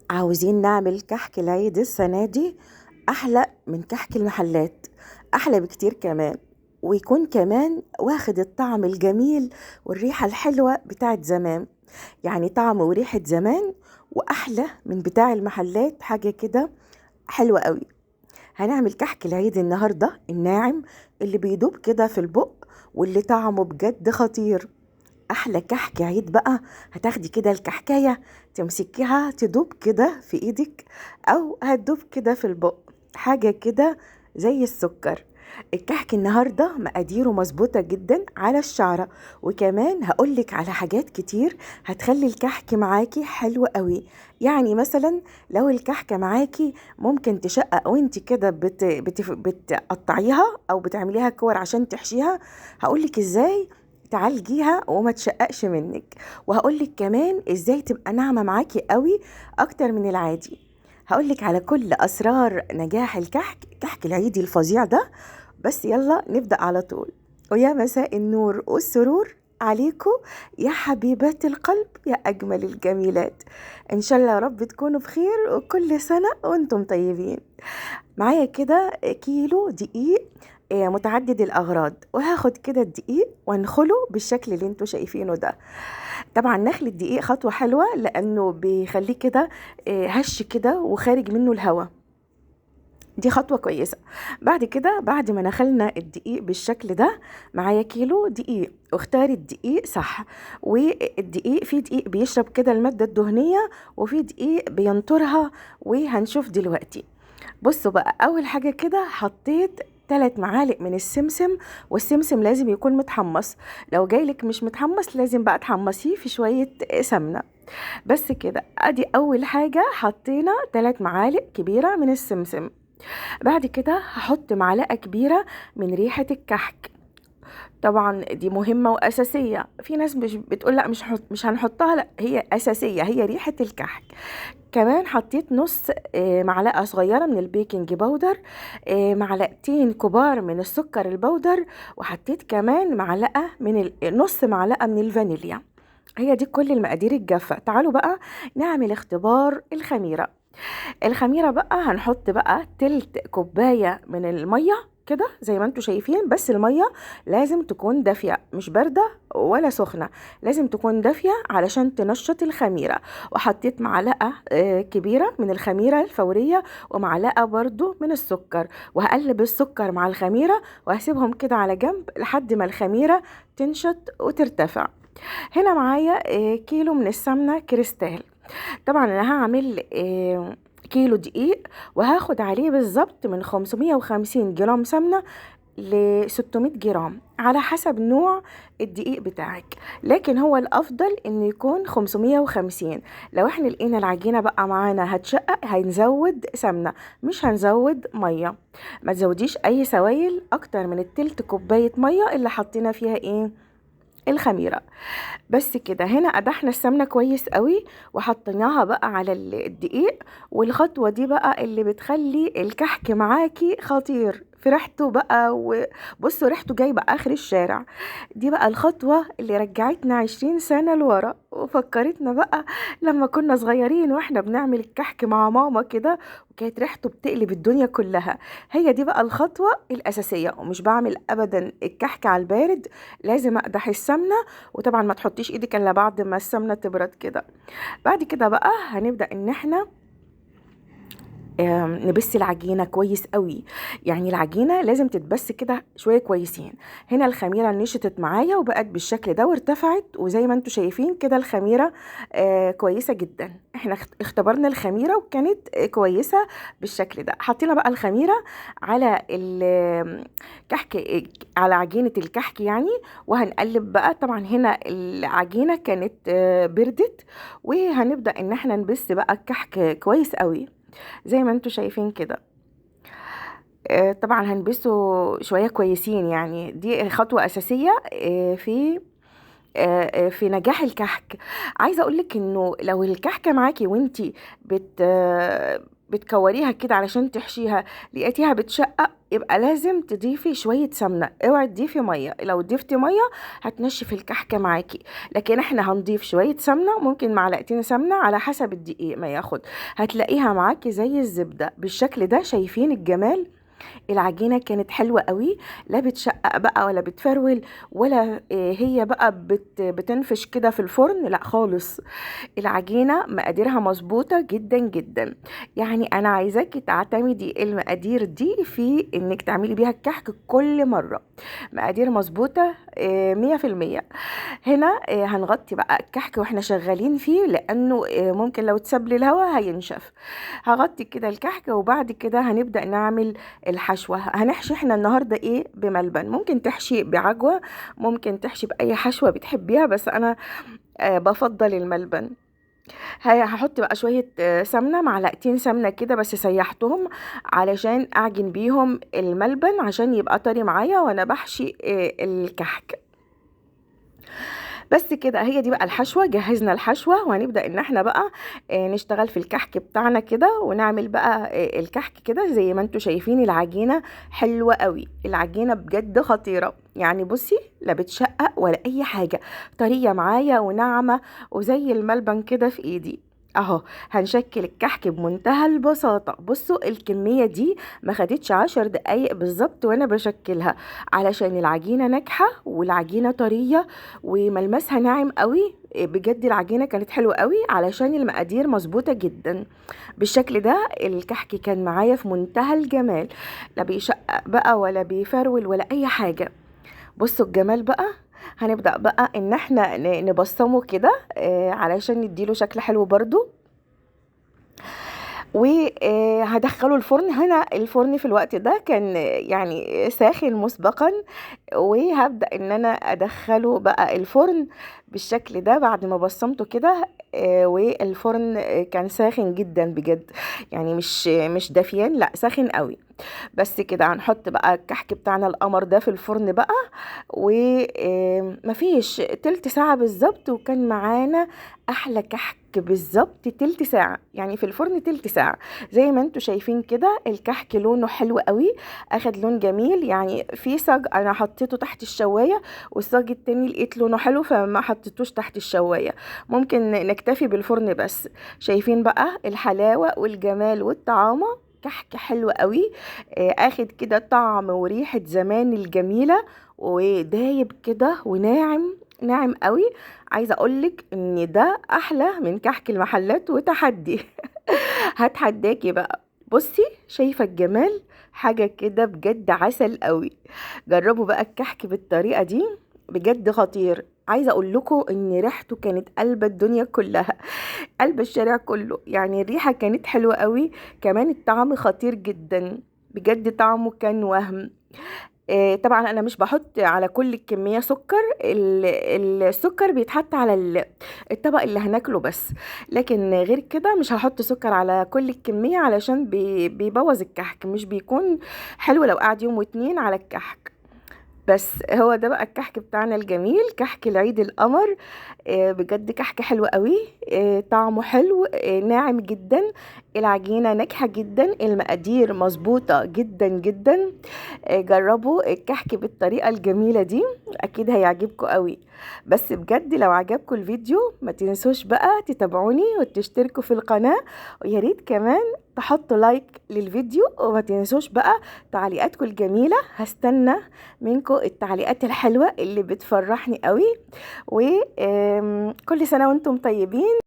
عاوزين نعمل كحك العيد السنة دي أحلى من كحك المحلات، أحلى بكتير كمان، ويكون كمان واخد الطعم الجميل والريحة الحلوة بتاعت زمان. يعني طعم وريحة زمان وأحلى من بتاع المحلات، حاجة كده حلوة قوي. هنعمل كحك العيد النهاردة الناعم اللي بيدوب كده في البق واللي طعمه بجد خطير. احلى كحك عيد بقى هتاخدي كده الكحكايه تمسكيها تدوب كده في ايدك او هتدوب كده في البق، حاجة كده زي السكر. الكحك النهارده مقاديره مظبوطة جدا على الشعرة، وكمان هقولك على حاجات كتير هتخلي الكحك معاكي حلو قوي. يعني مثلا لو الكحكه معاكي ممكن تشقق وانت كده بتقطعيها او بتعمليها كور عشان تحشيها، هقولك ازاي تعالجيها وما تشققش منك، وهقولك كمان ازاي تبقى ناعمة معاكي قوي اكتر من العادي. هقولك على كل اسرار نجاح الكحك، كحك العيدي الفظيع ده. بس يلا نبدأ على طول. ويا مساء النور والسرور عليكم يا حبيبات القلب، يا اجمل الجميلات. ان شاء الله يا رب تكونوا بخير وكل سنة وانتم طيبين. معايا كده كيلو دقيق متعدد الأغراض، وهاخد كده الدقيق وانخله بالشكل اللي انتوا شايفينه ده. طبعا نخل الدقيق خطوة حلوة لأنه بيخليه كده هش كده وخارج منه الهواء، دي خطوة كويسة. بعد كده بعد ما نخلنا الدقيق بالشكل ده، معايا كيلو دقيق، واختاري الدقيق صح. والدقيق في دقيق بيشرب كده المادة الدهنية وفي دقيق بينطرها، وهنشوف دلوقتي. بصوا بقى، أول حاجة كده حطيت 3 معالق من السمسم، والسمسم لازم يكون متحمص، لو جايلك مش متحمص لازم بقى تحمصيه في شوية سمنة. بس كده ادي اول حاجة، حطينا 3 معالق كبيرة من السمسم. بعد كده هحط معلقة كبيرة من ريحة الكحك، طبعا دي مهمة وأساسية. في ناس مش بتقول لا مش هنحطها، لا هي أساسية، هي ريحة الكحك. كمان حطيت نص معلقة صغيرة من ال baking powder، معلقتين كبار من السكر البودر، وحطيت كمان معلقة من نص معلقة من الفانيليا. هي دي كل المقادير الجافة. تعالوا بقى نعمل اختبار الخميرة. الخميرة بقى هنحط بقى تلت كوباية من المية كده زي ما انتوا شايفين، بس المية لازم تكون دافية، مش باردة ولا سخنة، لازم تكون دافية علشان تنشط الخميرة. وحطيت معلقة كبيرة من الخميرة الفورية ومعلقة برضو من السكر، وهقلب السكر مع الخميرة وهسيبهم كده على جنب لحد ما الخميرة تنشط وترتفع. هنا معايا كيلو من السمنة كريستال. طبعا انا هعمل كيلو دقيق وهاخد عليه بالظبط من 550 جرام سمنة ل 600 جرام على حسب نوع الدقيق بتاعك، لكن هو الافضل انه يكون 550. لو احنا لقينا العجينة بقى معانا هتشقق هنزود سمنة، مش هنزود مية. ما تزوديش اي سوائل اكتر من التلت كوباية مية اللي حطينا فيها ايه الخميرة. بس كده هنا قدحنا السمنة كويس قوي وحطيناها بقى على الدقيق. والخطوة دي بقى اللي بتخلي الكحك معاكي خطير في ريحته بقى، وبصوا ريحته جايبة اخر الشارع. دي بقى الخطوة اللي رجعتنا 20 سنة لورا وفكرتنا بقى لما كنا صغيرين واحنا بنعمل الكحك مع ماما كده، وكانت ريحته بتقلب الدنيا كلها. هي دي بقى الخطوة الأساسية. ومش بعمل أبدا الكحك على البارد، لازم أقدح السمنة، وطبعا ما تحطيش ايدك إلا بعد ما السمنة تبرد كده. بعد كده بقى هنبدأ إن احنا نبس العجينة كويس قوي. يعني العجينة لازم تتبس كده شوية كويسين. هنا الخميرة نشطت معايا وبقت بالشكل ده وارتفعت، وزي ما انتم شايفين كده الخميرة كويسة جدا. احنا اختبرنا الخميرة وكانت كويسة بالشكل ده. حطينا بقى الخميرة على الكحك، على عجينة الكحك يعني، وهنقلب بقى. طبعا هنا العجينة كانت بردت، وهنبدأ ان احنا نبس بقى الكحك كويس قوي زي ما انتوا شايفين كده. طبعا هنبسه شوية كويسين، يعني دي خطوة أساسية في نجاح الكحك. عايزة اقولك انه لو الكحكة معاكي وانتي بتكوريها كده علشان تحشيها لقيتيها بتشقق، يبقى لازم تضيفي شوية سمنة، اوعي تضيفي مية، لو ضفتي مية هتنشف الكحكة معاكي. لكن احنا هنضيف شوية سمنة، ممكن معلقتين سمنة على حسب الدقيق ما ياخد، هتلاقيها معاكي زي الزبدة بالشكل ده. شايفين الجمال؟ العجينة كانت حلوة قوي، لا بتشقق بقى ولا بتفرول ولا هي بقى بتنفش كده في الفرن، لا خالص. العجينة مقاديرها مظبوطة جدا جدا. يعني انا عايزاكي تعتمدي المقادير دي في انك تعملي بيها الكحك كل مرة، مقادير مظبوطة 100%. هنا هنغطي بقى الكحك واحنا شغالين فيه، لانه ممكن لو اتساب للهواء هينشف. هغطي كده الكحك، وبعد كده هنبدأ نعمل الحشوة. هنحشي احنا النهاردة ايه؟ بملبن، ممكن تحشي بعجوة، ممكن تحشي بأي حشوة بتحبيها، بس انا بفضل الملبن. هحط بقى شوية سمنة، معلقتين سمنة كده بس سيحتهم علشان اعجن بيهم الملبن عشان يبقى طري معايا وانا بحشي الكحك. بس كده هي دي بقى الحشوة. جهزنا الحشوة، وهنبدأ ان احنا بقى نشتغل في الكحك بتاعنا كده، ونعمل بقى الكحك كده زي ما انتوا شايفين. العجينة حلوة قوي، العجينة بجد خطيرة، يعني بصي لا بتشقق ولا اي حاجة، طرية معايا وناعمة وزي الملبن كده في ايدي اهو. هنشكل الكحك بمنتهى البساطة. بصوا الكمية دي ما خدتش 10 دقايق بالظبط وانا بشكلها، علشان العجينة ناجحة والعجينة طرية وملمسها ناعم قوي. بجد العجينة كانت حلوة قوي علشان المقادير مظبوطة جدا. بالشكل ده الكحك كان معايا في منتهى الجمال، لا بيشقق بقى ولا بيفرول ولا اي حاجة. بصوا الجمال بقى. هنبدأ بقى ان احنا نبصمه كده علشان نديله شكل حلو برضو، وهدخله الفرن. هنا الفرن في الوقت ده كان يعني ساخن مسبقا، وهبدأ ان انا ادخله بقى الفرن بالشكل ده بعد ما بصمته كده. والفرن كان ساخن جدا بجد، يعني مش دافيان، لا ساخن قوي. بس كده هنحط بقى الكحك بتاعنا القمر ده في الفرن بقى، ومفيش تلت ساعة بالظبط وكان معانا احلى كحك بالظبط. تلت ساعة يعني في الفرن، تلت ساعة زي ما انتوا شايفين كده. الكحك لونه حلو قوي، اخد لون جميل. يعني في صاج انا حطيته تحت الشواية، والصاج التاني لقيت لونه حلو فما حطيتوش تحت الشواية، ممكن نكتفي بالفرن بس. شايفين بقى الحلاوة والجمال والطعامة؟ كحك حلو قوي، اخد كده طعم وريحة زمان الجميلة، ودايب كده وناعم ناعم قوي. عايزة اقولك ان ده احلى من كحك المحلات، وتحدي هتحداكي بقى. بصي شايفة الجمال؟ حاجة كده بجد عسل قوي. جربوا بقى الكحك بالطريقة دي، بجد خطير. عايزة اقول لكم ان ريحته كانت قلب الدنيا كلها، قلب الشارع كله، يعني الريحة كانت حلوة قوي، كمان الطعم خطير جدا بجد، طعمه كان وهم. طبعا انا مش بحط على كل الكمية سكر، السكر بيتحط على الطبق اللي هناكله بس، لكن غير كده مش هحط سكر على كل الكمية علشان بيبوظ الكحك، مش بيكون حلو لو قعد يوم واتنين على الكحك. بس هو ده بقى الكحك بتاعنا الجميل، كحك العيد القمر. بجد كحك حلو قوي، طعمه حلو، ناعم جدا، العجينة ناجحة جدا، المقادير مظبوطة جدا جدا. جربوا الكحك بالطريقة الجميلة دي، اكيد هيعجبكم قوي. بس بجد لو عجبكم الفيديو ما تنسوش بقى تتابعوني وتشتركوا في القناة، ويا ريت كمان تحطوا لايك للفيديو، وما تنسوش بقى تعليقاتكم الجميلة. هستنى منكم التعليقات الحلوة اللي بتفرحني قوي. وكل سنة وانتم طيبين.